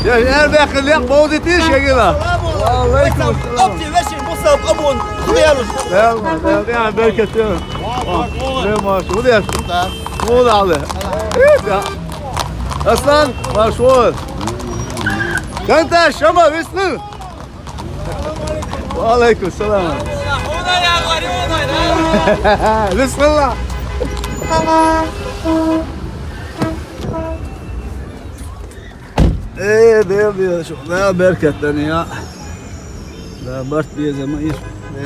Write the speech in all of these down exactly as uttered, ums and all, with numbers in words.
يا، أنا باقي اليوم بوزيتيش يا جدع. وعليكم السلام. أبتي وش المصاب أبون. خذ يا رجل. يلا، يلا، يا بركة، يلا. يا ماشي، خذ يا شو. خذ عليه. إيه ده؟ أصلًا، مشغول. كنت الشمال، اسمه. وعليكم السلام. بسم الله. Ee, diyor, diyor, şu ne berketlerini ya. لا برت بيزا ما يش.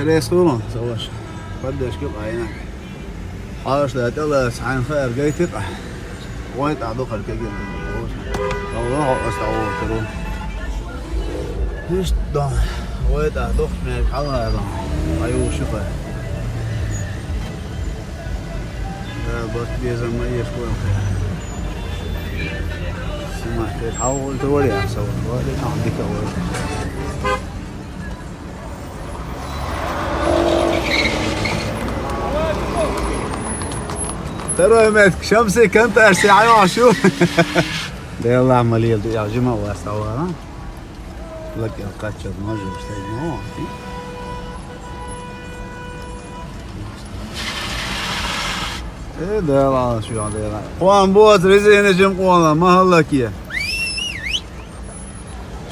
ريس كولون سواش. قديش كيف عينك؟ حاش لا تلا سعين خير جاي تقع. وين تعدو خلك جاي. الله أستعوذ كرون. هيش دون. وين تعدو خمير حلا دون. أيوه شوفه. لا برت بيزا ما يش كولون خير. سمعت حاول توري أحسن. ولا عندك أول. ترى ماتك شمسي كنت أرسي عيوة شو. لا يلا عملية دي يا جماعة واسعة ورا. لك يا قاتشر ما جو استيقظ ما هو. إيه ده يلا شو هذا يلا. قوان بوت رزيني جم قوانا ما هلا كيه.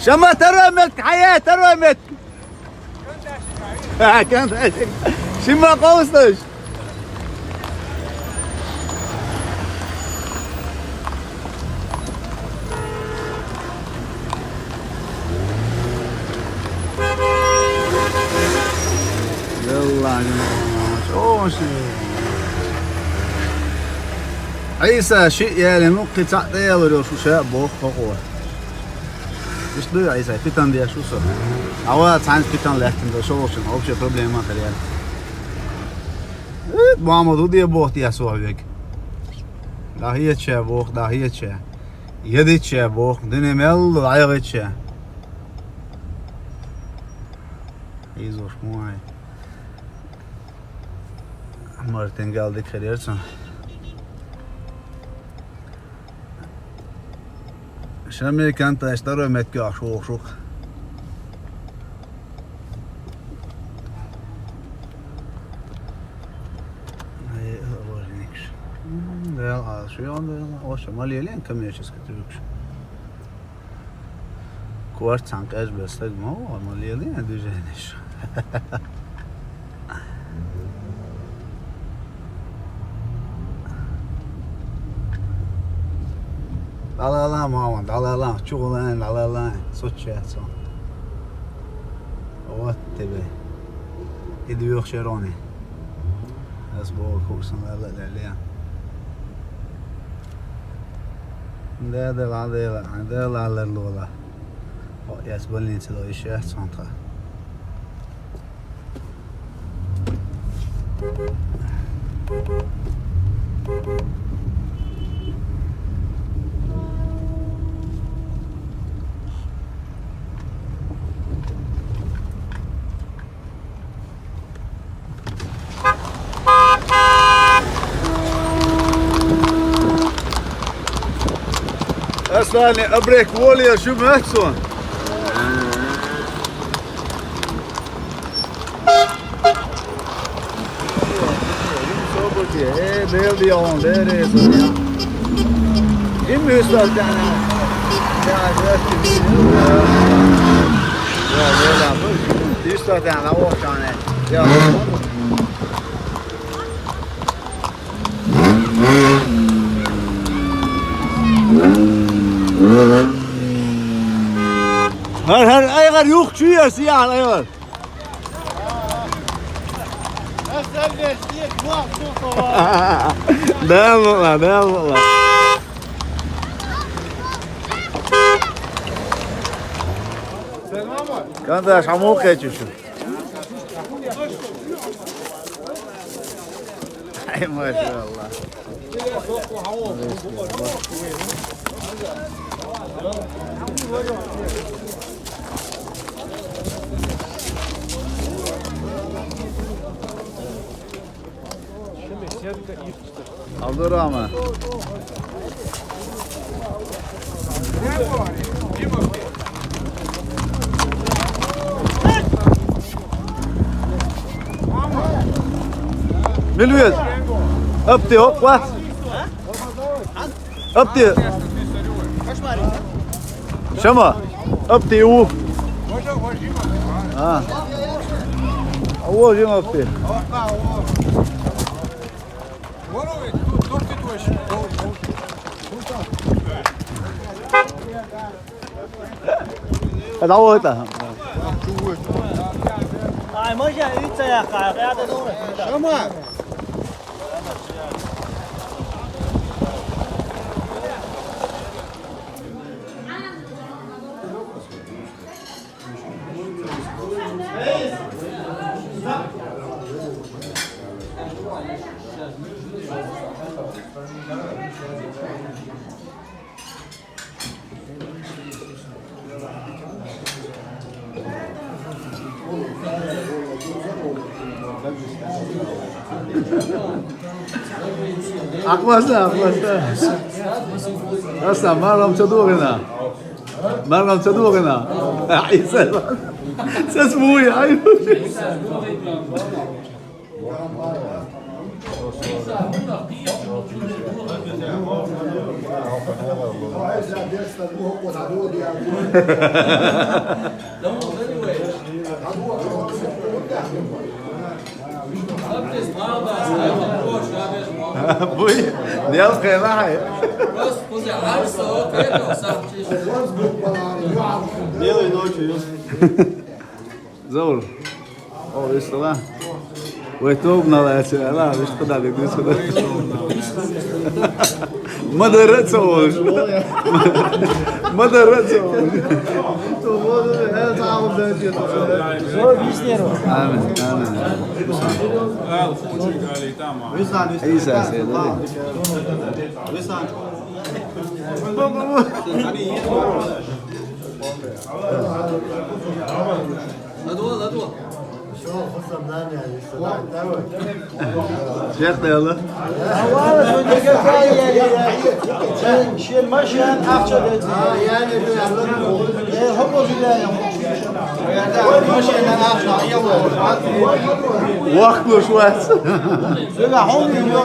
شما ترى متك حياة ترى متك. كان شما قوسش. يلا يا ماما، شو شو؟ عيسى شيء يا لي ممكن تعطيه ولا شو شاب بوخ فوق. Ишдуй, Ӏийса, питан деш ву со. Ава, цхьаьнца питан лаьттина до, шо волчун, общая проблема хир яра. Э, Мухьаммад, хӀу де боху те со вега? ДӀахӀеча, боху, дӀахӀеча. Едича, боху, дуьне мел ду, дӀайгӀича. Изош муай. Мартин гал дика хир яра цунна. Шамиль канташ второй метке ахьа вохуш ву-кх. Ай, ой, никш. М, да, а шо он, да, оша ма лелаен коммерческий трюкаш. Корта цхьана къежбеш стаг ма ву, ма лелаен движенеш. ДӀалала, мама, дӀалала, чу гӀулан, дӀалала, сучча яц хьуна. Вот тебе. И двух шерони. Ас боху, хӀусам лала лелия. Да, да, ла, да, ла, да, ла, ла, ла, ла. О, яс больница до ещё яц хьуна тха. Аслане, абрек волия, шу мехсон. Э, дел дион, дереза. Им мюстатана. Я, я, я, я, я, я, я, я, я, я, هر هر ايغر يوخ شو يا سيان ايغر. دام والله، دام والله. سلام عليكم. Кандаш, хьамукъечи шу? Ай, машалла. Абдурахман. Милвез. Апти, оп, ва. Апти. Шама. Апти у. А. А вот же апти. Это вот это. Ай, можно и це я, я додому. Шама. Ахмаса, ахмаса. Аса, марам чадугина. Марам чадугина. Ай, се. Се смуй, ай. Буй, не алкай лахай. Белой ночью. Заур. О, вистала. Вай, топ налаьча, ала, виш куда бегу сюда. Мадара цаош. Мадара цаош. Амин, амин. Иса, Иса. Ладуа, ладуа. Шехте яла. Шен машин ахча дедзи. Э, хобо зилая. Машин ахча. Вахлуш вас. Зула хобо.